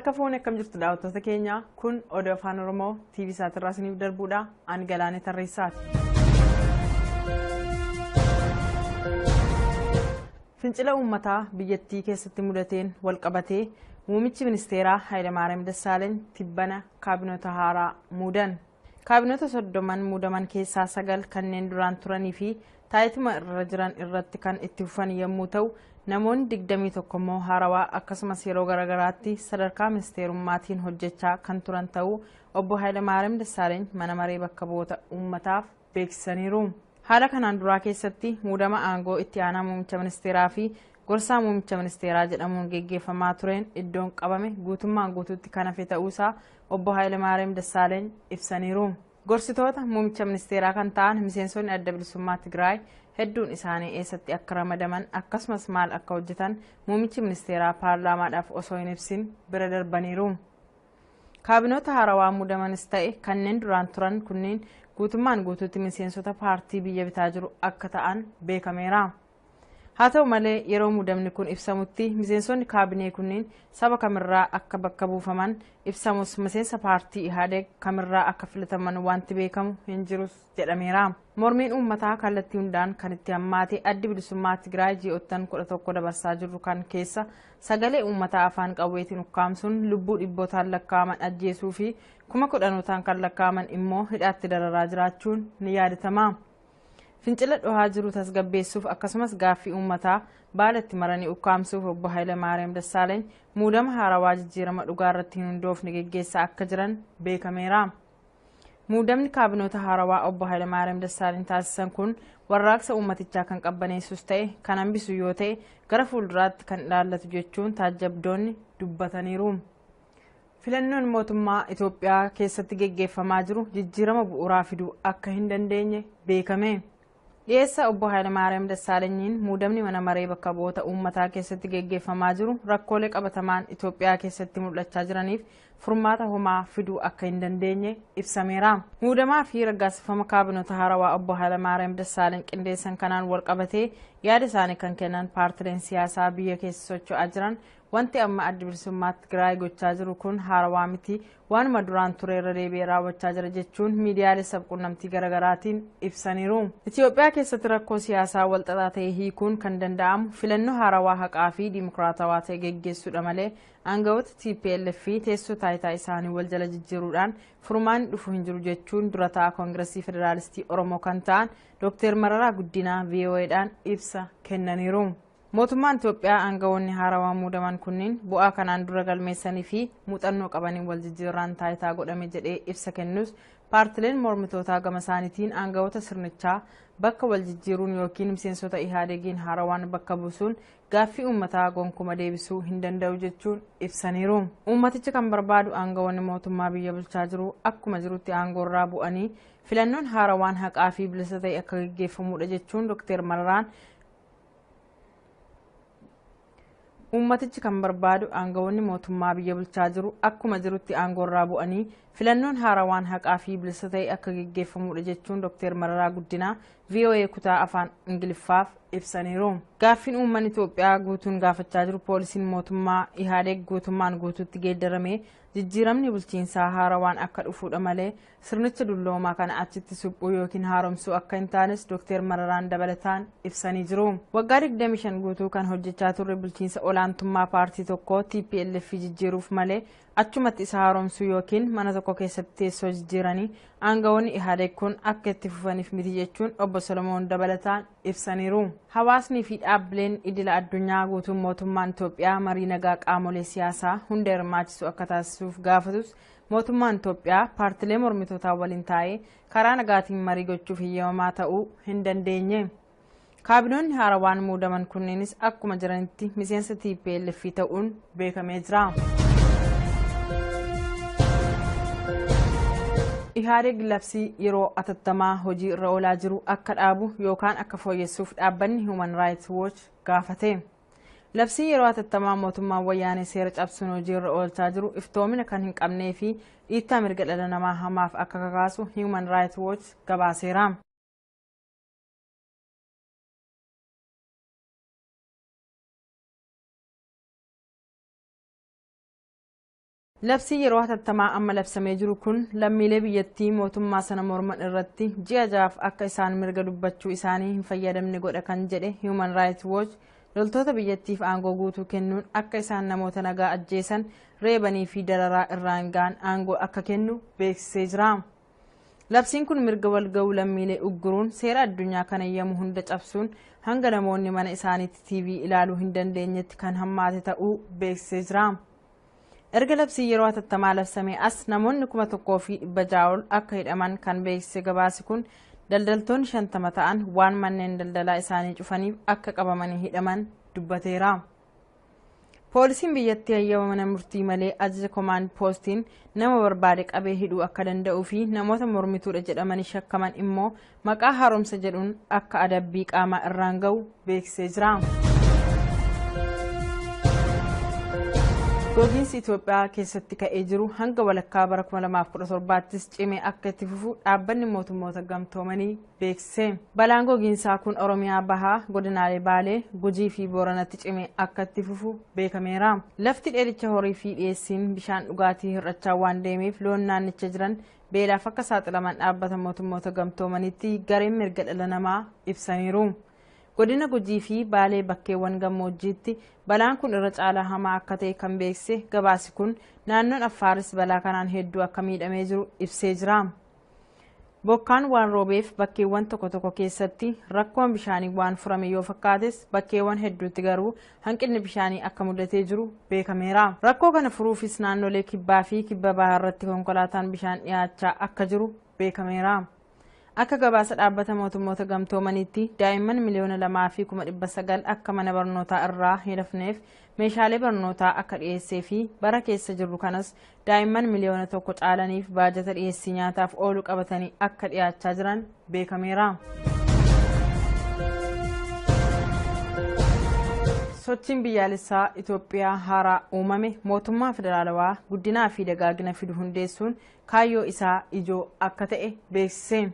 Harka fuune akkam jirtu daawwattoota keenya kun oduu afaan Oromoo TV isaatirraa isiniif darbuudha. Ani Galaanee Tarreessaati. Fincila uummataa biyyattii keessatti mudateen walqabatee muummichi ministeeraa Hayilamaariyaam Dassaaleeny tibbana kaabinoota haaraa muudan. Kaabinoota 30 muudaman keessaa 9 kanneen duraan turanii fi taayituma irra jiran irratti kan itti fufan yommuu ta'u, namoonni 21 immoo haarawaa akkasumas yeroo garaagaraatti sadarkaa ministeerummaatiin hojjechaa kan turan ta'uu obbo Hayilamaariyaam Dassaaleeny mana maree bakka bu'oota uummataaf beeksisaniiru. Haala kanaan duraa keessatti muudama aangoo itti aanaa muummicha ministeeraa fi gorsaa muummicha ministeeraa jedhamuun geggeeffamaa tureen iddoon qabame guutummaan guutuutti kan hafe ta'uusaa obbo Hayilamaariyaam Dassaaleeny ibsaniiru. Gorsitoota muummicha ministeeraa kan ta'an miseensonni adda bilisummaa Tigraay hedduun isaanii eessatti akka ramadaman akkasumas maal akka hojjetan muummichi ministeeraa paarlaamaadhaaf osoo hin ibsin bira darbaniiru. Kaabinoota haarawaa muudamanis ta'e kanneen duraan turan kunneen guutummaan guutuutti miseensota paartii biyya bitaa jiru akka ta'an beekameera. Haa ta'u malee yeroo muudamni kun ibsamutti miseensonni kaabinee kunneen saba kamirraa akka bakka buufaman ibsamus miseensa paartii Ihaadeg kamirraa akka filataman wanti beekamu hin jirus jedhameera. Mormiin uummataa kallattii hundaan kan itti hammaate addi bilisummaa Tigraay ji'oottan 11 dabarsaa jirru kan keessa sagalee uummataa afaan qawweetiin ukkaamsuun lubbuu dhibbootaan lakkaa'aman ajjeesuu fi 10,000 kan lakkaa'aman immoo hidhaatti dararaa jiraachuun ni yaadatama. Fincila dhohaa jiru tasgabbeessuuf akkasumas gaaffii uummataa baalatti maranii ukkaamsuuf obbo Hayilamaariyaam Dassaaleeny muudama haarawaa jijjiirama dhugaa irratti hin hundoofne geggeessaa akka jiran beekameera. Muudamni kaabinoota haarawaa obbo Hayilamaariyaam Dassaaleeny taasisan kun warraaqsa uummatichaa kan qabbaneessus ta'e kan hambisu yoo ta'e gara fuulduraatti kan ilaallatu jechuun taajjabdoonni dubbataniiru. Filannoon mootummaa Itoophiyaa keessatti geggeeffamaa jiru jijjiirama bu'uuraa fiduu akka hin dandeenye beekame. Dhiyeessa obbo Hayilamaariyaam Dassaalenyiin muudamni mana maree bakka bu'oota uummataa keessatti geggeeffamaa jiru rakkoolee qabatamaan Itoophiyaa keessatti mul'achaa jiraniif furmaata homaa fiduu akka hin dandeenye ibsameera. Muudamaa fi raggaasifama kaabinoota haarawaa obbo Hayilamaariyaam Dassaaleeny qindeessan kanaan wal qabatee yaada isaanii kan kennan paartileen siyaasaa biyya keessa socho'aa jiran wanti amma adda bilisummaa Tigraay gochaa jiru kun haarawaa miti, waanuma duraan ture irra deebi'ee raawwachaa jira jechuun miidiyaalee sabquunnamtii garaagaraatiin ibsaniiru. Itoophiyaa keessatti rakkoo siyaasaa walxaxaa ta'e hiikuun kan danda'amu filannoo haarawaa haqaa fi dimokiraatawaa ta'e geggeessuudha malee aangawoota TPLF fi teessoo taayitaa isaanii wal jala jijjiiruudhaan furmaanni dhufu hin jiru jechuun dura taa'aa Koongiresii Federaalistii Oromoo kan ta'an Dr. Mararaa Guddinaa VOAdhaan ibsa kennaniiru. Mootummaan Itoophiyaa aangawoonni haarawaa muudaman kunneen bu'aa kanaan dura galmeessanii fi muuxannoo qabaniin wal jijjiirraan taayitaa godhame jedhee ibsa kennus paartileen mormitootaa gama isaaniitiin aangawoota sirnichaa bakka wal jijjiiruun yookiin miseensota Ihaadegiin haarawaan bakka buusuun gaaffii uummataa gonkuma deebisuu hin danda'u jechuun ibsaniiru. Uummatichi kan barbaadu aangawoonni mootummaa biyya bulchaa jiru akkuma jirutti aangoorraa bu'anii filannoon haarawaan haqaa fi bilisa ta'e akka geggeeffamudha jechuun Dr. Mararaan Uummatichi kan barbaadu aangawoonni mootummaa biyya bulchaa jiru akkuma jirutti aangoorraa bu'anii filannoon haarawaan haqaa fi bilisa ta'e akka geggeeffamudha jechuun Dr. Mararaa Guddinaa VOA kutaa afaan Ingiliffaaf ibsaniiru. Gaaffiin uummanni Itoophiyaa guutuun gaafachaa jiru poolisiin mootummaa Ihaadeg guutummaan guutuutti geeddaramee jijjiiramni bulchiinsaa haarawaan akka dhufuudha malee sirnicha dulloomaa kana achitti suphuu yookiin haaromsuu akka hin taanes Dr. Mararaan dabalataan ibsanii jiru. Waggaa 25 guutuu kan hojjechaa turre bulchiinsa olaantummaa paartii tokkoo TPLF jijjiiruuf malee achumatti isa haaromsuu yookiin mana tokko keessatti teessoo jijjiiranii aangawoonni Ihaadeg kun akka itti fufaniif miti jechuun obbo Solomoon dabalataan ibsaniiru. Hawaasnii fi dhaabbileen idila addunyaa guutuun mootummaan Itoophiyaa marii nagaa qaamolee siyaasaa hunda hirmaachisu akka taasisuuf gaafatus mootummaan Itoophiyaa paartilee mormitootaa waliin taa'ee karaa nagaatiin marii gochuuf heeyyamamaa ta'uu hin dandeenye. Kaabinoonni haarawaan muudaman kunneenis akkuma jiranitti miseensa TPLF ta'uun beekamee jira. Ihaadeg labsii yeroo atattamaa hojii irra oolaa jiru akka dhaabu yookaan akka fooyyessuuf dhaabbanni Human Rights Watch gaafate. Labsii yeroo atattamaa mootummaan wayyaanee seera cabsuun hojii irra oolchaa jiru iftoomina kan hin qabnee fi dhiittaa mirga dhala namaa hamaaf akka kakaasu Human Rights Watch gabaaseera. Labsii yeroo hatattamaa amma labsamee jiru kun lammiilee biyyattii mootummaa sana morman irratti ji'a 6 akka isaan mirga dubbachuu isaanii hin fayyadamne godha kan jedhe Human Rights Watch loltoota biyyattiif aangoo guutuu kennuun akka isaan namoota nagaa ajjeesan, reebanii fi dararaa irraan ga'an aangoo akka kennu beeksisee jira. Labsiin kun mirga walga'uu lammiilee ugguruun seera addunyaa kan eeyyamu hunda cabsuun hanga namoonni mana isaaniitti TV ilaaluu hin dandeenyetti kan hammaate ta'uu beeksisee jira. Erga labsii yeroo hatattamaa labsamee as namoonni 1600 ol akka hidhaman kan beeksise gabaasi kun daldaltoonni 50 ta'an waan manneen daldalaa isaanii cufaniif akka qabamanii hidhaman dubbateera. Poolisiin biyyattii hayyama mana murtii malee ajaja komaand poostiin nama barbaade qabee hidhuu akka danda'uu fi namoota mormituudha jedhamanii shakkaman immoo maqaa haaromsa jedhuun akka adabbii qaamaa irraan ga'u beeksisee jira. Gogiinsi Itoophiyaa keessatti ka'ee jiru hanga walakkaa bara 2017ttis cimee akka itti fufu dhaabbanni mootummoota gamtoomanii beeksise. Balaan gogiinsaa kun Oromiyaa Bahaa, godinaalee Baalee, Gujii fi Booranatti cimee akka itti fufu beekameera. Lafti dheedicha horii fi dhiyeessiin bishaan dhugaatii hir'achaa waan deemeef loon naannicha jiran beelaaf akka saaxilaman dhaabbata mootummoota gamtoomaniitti gareen mirga dhala namaa ibsaniiru. Godina Gujii fi Baalee bakkeewwan gammoojjiitti balaan kun irra caalaa hamaa akka ta'e kan beeksise gabaasi kun naannoon Affaaris balaa kanaan hedduu akka miidhamee jiru ibsee jira. Bokkaan waan roobeef bakkeewwan tokko tokko keessatti rakkoon bishaanii waan furame yoo fakkaates bakkeewwan hedduutti garuu hanqinni bishaanii akka mudatee jiru beekameera. Rakkoo kana furuufis naannolee kibbaa fi kibba bahaa irratti konkolaataan bishaan dhiyaachaa akka jiru beekameera. Akka gabaasa dhaabbata mootummoota gamtoomaniitti daa'imman 2,900,000 akka mana barnootaa irraa hin hafneef meeshaalee barnootaa akka dhiyeessee fi bara keessa jirru kanas daa'imman 1 miliyoona caalaniif baajata dhiyeessii nyaataaf oolu qabatanii akka dhiyaachaa jiran beekameera. Sochiin biyyaalessaa Itoophiyaa haaraa uumame mootummaa federaalawaa guddinaa fi dagaagina fidu hundeessuun kaayyoo isaa ijoo akka ta'e beeksise.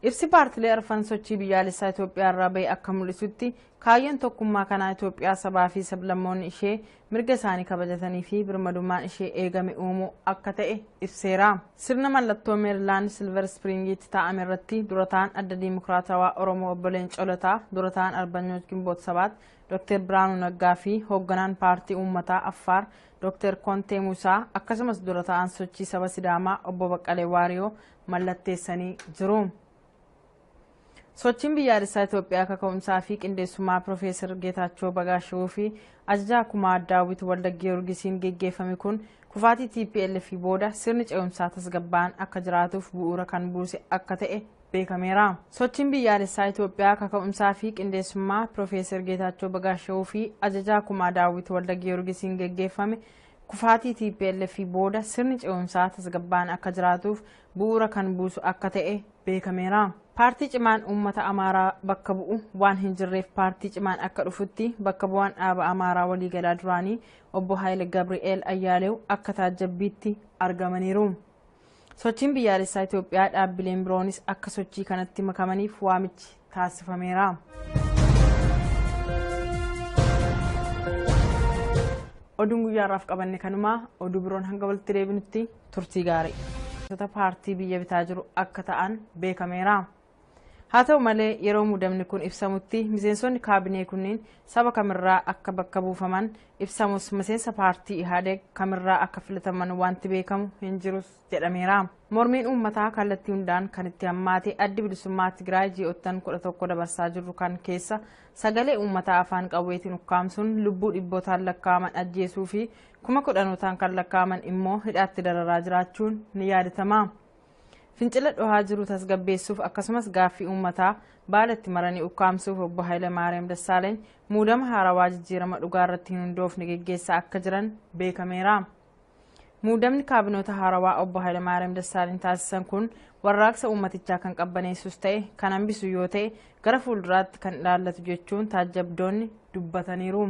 Ibsi paartilee arfan sochii biyyaalessaa Itoophiyaa irraa bahe akka mul'isutti kaayyoon tokkummaa kanaa Itoophiyaa sabaa fi sablammoonni ishee mirga isaanii kabajatanii fi birmadummaan ishee eegame uumuu akka ta'e ibseera. Sirna mallattoo Meerilaand Silver Springiitti taa'ame irratti durataan adda diimokiraatawaa Oromoo obbo Leencoo Lataa, durataan Arbanyooj Gimboot Sabaat, Dr. Biraanuu Naggaa fi hoogganaan paartii uummataa Affaar Dr. Kontee Musaa akkasumas dura ta'an sochii saba Sidaamaa obbo Baqqalee Waariyoo mallatteessanii jiru. Sochiin biyyaalessaa Itoophiyaa kaka'umsaa fi qindeessummaa Piroofeesar Geetaachoo Bagaashawuu fi ajajaa kumaa Daawit Walda Giyoorgisiin geggeeffame kun kufaatii TPLF booda sirni ce'umsaa tasgabbaa'aan akka jiraatuuf bu'uura kan buuse akka ta'e beekameera. Sochiin biyyaalessaa Itoophiyaa kaka'umsaa fi qindeessummaa Piroofeesar Geetaachoo Bagaashawuu fi ajajaa kumaa Daawit Walda Giyoorgisiin geggeeffame kufaatii TPLF booda sirni ce'umsaa tasgabbaa'aan akka jiraatuuf bu'uura kan buusu akka ta'e beekameera. Paartii cimaan uummata Amaaraa bakka bu'u waan hin jirreef paartii cimaan akka dhufutti bakka bu'aan dhaaba Amaaraa waliigalaa duraanii obbo Haayile Gabri'eel Ayyaaleew akka taajjabbiitti argamaniiru. Sochiin biyyaalessaa Itoophiyaa dhaabbileen biroonis akka sochii kanatti makamaniif waamichi taasifameera. Oduun guyyaarraaf qabanne kanumaa, oduu biroon hanga walitti deebinutti turtii gaarii. Paartii biyya bitaa jiru akka ta'an beekameera. Haa ta'u malee yeroo muudamni kun ibsamutti miseensonni kaabinee kunneen saba kamirraa akka bakka buufaman ibsamus miseensa paartii Ihaadeg kamirraa akka filataman wanti beekamu hin jirus jedhameera. Mormiin uummataa kallattii hundaan kan itti hammaate addi bilisummaa Tigraay ji'oottan 11 dabarsaa jirru kan keessa sagalee uummataa afaan qawweetiin ukkaamsuun lubbuu dhibbootaan lakkaa'aman ajjeesuu fi 10,000n kan lakkaa'aman immoo hidhaatti dararaa jiraachuun ni yaadatama. Fincila dhohaa jiru tasgabbeessuuf akkasumas gaaffii uummataa baalatti maranii ukkaamsuuf obbo Hayilamaariyaam Dassaaleeny muudama haarawaa jijjiirama dhugaa irratti hin hundoofne geggeessaa akka jiran beekameera. Muudamni kaabinoota haarawaa obbo Hayilamaariyaam Dassaaleeny taasisan kun warraaqsa uummatichaa kan qabbaneessus ta'e kan hambisu yoo ta'e gara fuulduraatti kan ilaallatu jechuun taajjabdoonni dubbataniiru.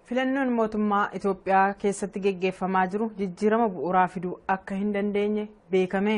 Filannoon mootummaa Itoophiyaa keessatti geggeeffamaa jiru jijjiirama bu'uuraa fiduu akka hin dandeenye beekame.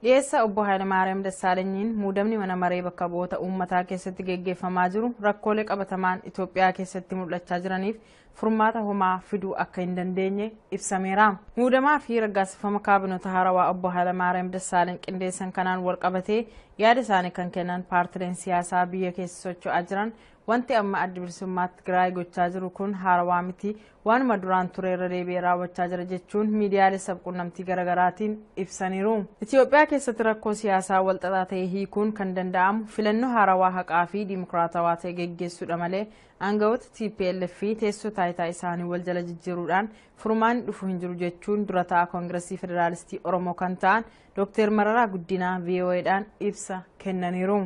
Dhiyeessa obbo Hayilamaariyaam Dassaalenyiin muudamni mana maree bakka bu'oota uummataa keessatti geggeeffamaa jiru rakkoolee qabatamaan Itoophiyaa keessatti mul'achaa jiraniif furmaata homaa fiduu akka hin dandeenye ibsameera. Muudamaa fi raggaasifama kaabinota haarawaa obbo Hayilamaariyaam Dassaaleny qindeessan kanaan wal qabatee yaada isaanii kan kennan paartileen siyaasaa biyya keessa socho'aa jiran wanti amma adda bilisummaa Tigraay gochaa jiru kun haarawaa miti, waanuma duraan ture irra deebi'ee raawwachaa jira jechuun miidiyaalee sabquunnamtii garaagaraatiin ibsaniiru. Itoophiyaa keessatti rakkoo siyaasaa walxaxaa ta'e hiikuun kan danda'amu filannoo haarawaa haqaa fi dimokiraatawaa ta'e geggeessuudha malee aangawoota TPLF fi teessoo taayitaa isaanii wal jala jijjiiruudhaan furmaanni dhufu hin jiru jechuun dura ta'a Koongiresii Federaalistii Oromoo kan ta'an Dr. Mararaa Guddinaa VOAdhaan ibsa kennaniiru.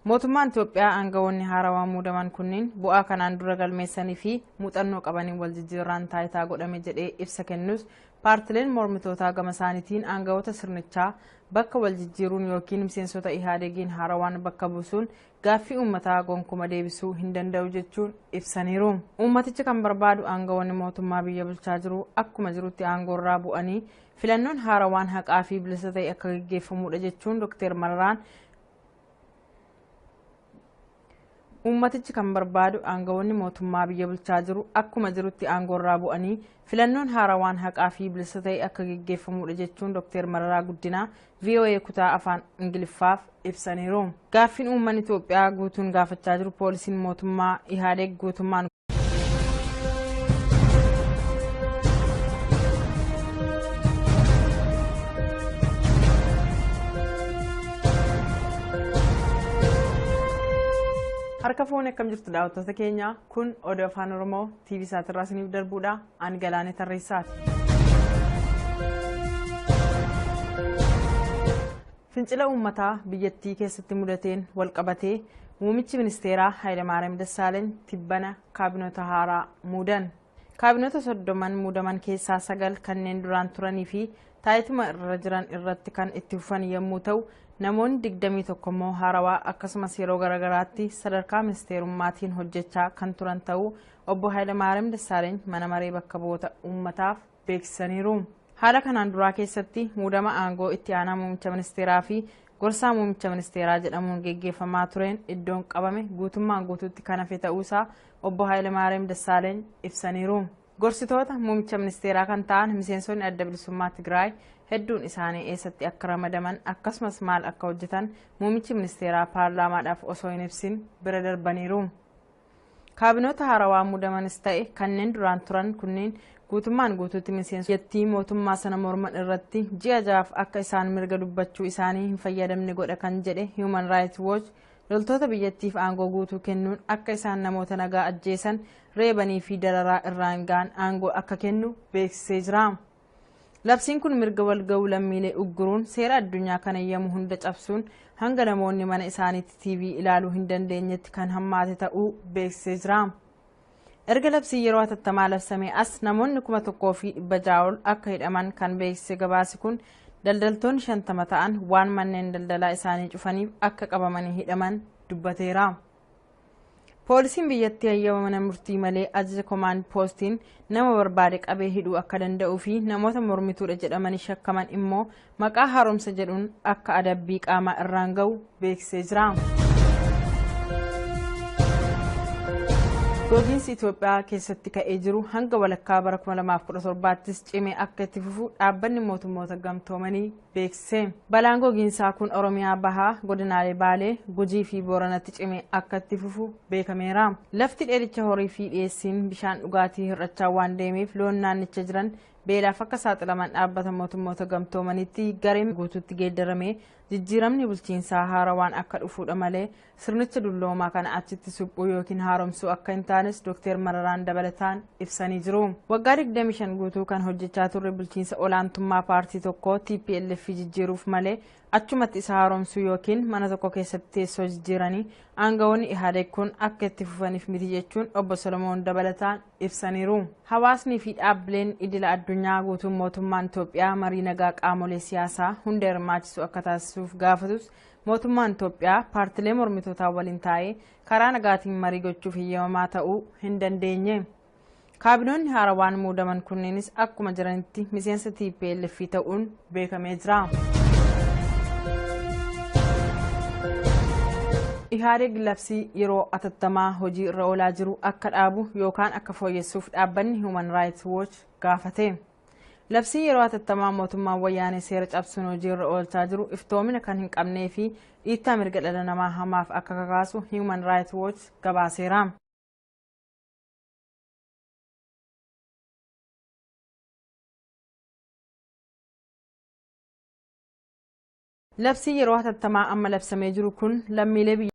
Mootummaan Itoophiyaa aangawoonni haarawaa muudaman kunniin bu'aa kanaan dura galmeessanii fi muuxannoo qabaniin wal jijjiirraan taayitaa godhame jedhee ibsa kennus paartileen mormitootaa gama isaaniitiin aangawoota sirnichaa bakka wal jijjiiruun yookiin miseensota Ihaadegiin haarawaan bakka buusuun gaaffii uummataa gonkuma deebisuu hin danda'u jechuun ibsaniiru. Uummatichi kan barbaadu aangawoonni mootummaa biyya bulchaa jiru akkuma jirutti aangoorraa bu'anii filannoon haarawaan haqaa fi bilisa ta'e akka gaggeeffamudha jechuun Dr. Mararaan Uummatichi kan barbaadu aangawoonni mootummaa biyya bulchaa jiru akkuma jirutti aangoorraa bu'anii filannoon haarawaan haqaa fi bilisa ta'e akka gaggeeffamudha jechuun Dr. Mararaa Guddinaa VOA kutaa afaan Ingiliffaaf ibsaniiru. Gaaffiin uummanni Itoophiyaa guutuun gaafachaa jiru poolisiin mootummaa Ihaadeeg guutummaan Harka fuunee akkam jirtu daawwattoota keenya, kun oduu afaan Oromoo TV saatirraa isiniif darbuudha. Ani Galaanee Tarreessaati. Fincila uummataa biyyattii keessatti mudateen wal qabatee muummichi ministeeraa Hayilamaariyaam Dassaaleny tibbana kaabinota haaraa muudan. Kaabinota 30 muudaman keessaa 9 kanneen duraan turanii fi taayituma irra jiran irratti kan itti fufan yommuu ta'u, namoonni 21 immoo haarawaa akkasumas yeroo garaagaraatti sadarkaa ministeerummaatiin hojjechaa kan turan ta'uu obbo Hayilamaariyaam Dassaaleny mana maree bakka bu'oota uummataaf beeksisaniiru. Haala kanaan duraa keessatti muudama aangoo itti aanaa muummicha ministeeraa fi gorsaa muummicha ministeeraa jedhamuun geggeeffamaa tureen iddoon qabame guutummaan guutuutti kan hafe ta'uusaa obbo Hayilamaariyaam Dassaaleny ibsaniiru. Gorsitoota muummicha ministeeraa kan ta'an miseensonni adda bilisummaa Tigraay hedduun isaanii eessatti akka ramadaman akkasumas maal akka hojjetan muummichi ministeeraa paarlaamaadhaaf osoo hin ibsin bira darbaniiru. Kaabinoota haarawaa muudamanis ta'e kanneen duraan turan kunneen guutummaan guutuutti miseensota mootummaa sana morman irratti ji'a 6 akka isaan mirga dubbachuu isaanii hin fayyadamne godha kan jedhe Human Rights Watch loltoota biyyattiif aangoo guutuu kennuun akka isaan namoota nagaa ajjeesan reebanii fi dararaa irraan ga'an aangoo akka kennu beeksisee jira. Labsiin kun mirga walga'uu lammiilee ugguruun seera addunyaa kana eeyyamu hunda cabsuun hanga namoonni mana isaaniitti TV ilaaluu hin dandeenyetti kan hammaate ta'uu beeksisee jira. Erga labsiin yeroo hatattamaa labsamee as namoonni 1600 ol akka hidhaman kan beeksise gabaasi kun daldaltoonni 50 ta'an waan manneen daldalaa isaanii cufaniif akka qabamanii hidhaman dubbateera. Poolisiin biyyattii hayyama mana murtii malee ajaja komaand poostiin nama barbaade qabee hidhuu akka danda'uu fi namoota mormituudha jedhamanii shakkaman immoo maqaa haaromsa jedhuun akka adabbii qaamaa irraan ga'u beeksisee jira. Gogiinsi Itoophiyaa keessatti ka'ee jiru hanga walakkaa bara 2017ttis cimee akka itti fufu dhaabbanni mootummoota gamtoomanii beeksise. Balaan gogiinsaa kun Oromiyaa Bahaa, godinaalee Baalee, Gujii fi Booranatti cimee akka itti fufu beekameera. Lafti dheedicha horii fi dhiyeessiin bishaan dhugaatii hir'achaa waan deemeef loon naannicha jiran beelaaf akka saaxilaman dhaabbata mootummoota gamtoomaniitti gareen guutuutti geeddaramee jijjiiramni bulchiinsaa haarawaan akka dhufuudha malee sirnicha dulloomaa kana achitti suphuu yookiin haaromsuu akka hin taanes Dr. Mararaan dabalataan ibsanii jiru. Waggaa 25 guutuu kan hojjechaa turre bulchiinsa olaantummaa paartii tokkoo TPLF jijjiiruuf malee achumatti isa haaromsuu yookiin mana tokko keessatti teessoo jijjiiranii aangawoonni Ihaadeeg kun akka itti fufaniif miti jechuun obbo Solomoon dabalataan ibsaniiru. Hawaasnii fi dhaabbileen idila addunyaa guutuun mootummaan Itoophiyaa marii nagaa qaamolee siyaasaa hunda hirmaachisu akka taasisuuf gaafatus mootummaan Itoophiyaa paartilee mormitootaa waliin taa'ee karaa nagaatiin marii gochuuf eeyyamamaa ta'uu hin dandeenye. Kaabinoonni haarawaan muudaman kunneenis akkuma jiranitti miseensa TPLF ta'uun beekamee jira. Ihaadeg labsii yeroo atattamaa hojii irra oolaa jiru akka dhaabu yookaan akka fooyyessuuf dhaabbanni Human Rights Watch gaafate. Labsii yeroo atattamaa mootummaan wayyaanee seera cabsuun hojii irra oolchaa jiru iftoomina kan hin qabnee fi dhiittaa mirga dhala namaa hamaaf akka kakaasu Human Rights Watch gabaaseera. Labsii yeroo hatattamaa amma labsamee jiru kun lammiilee biyya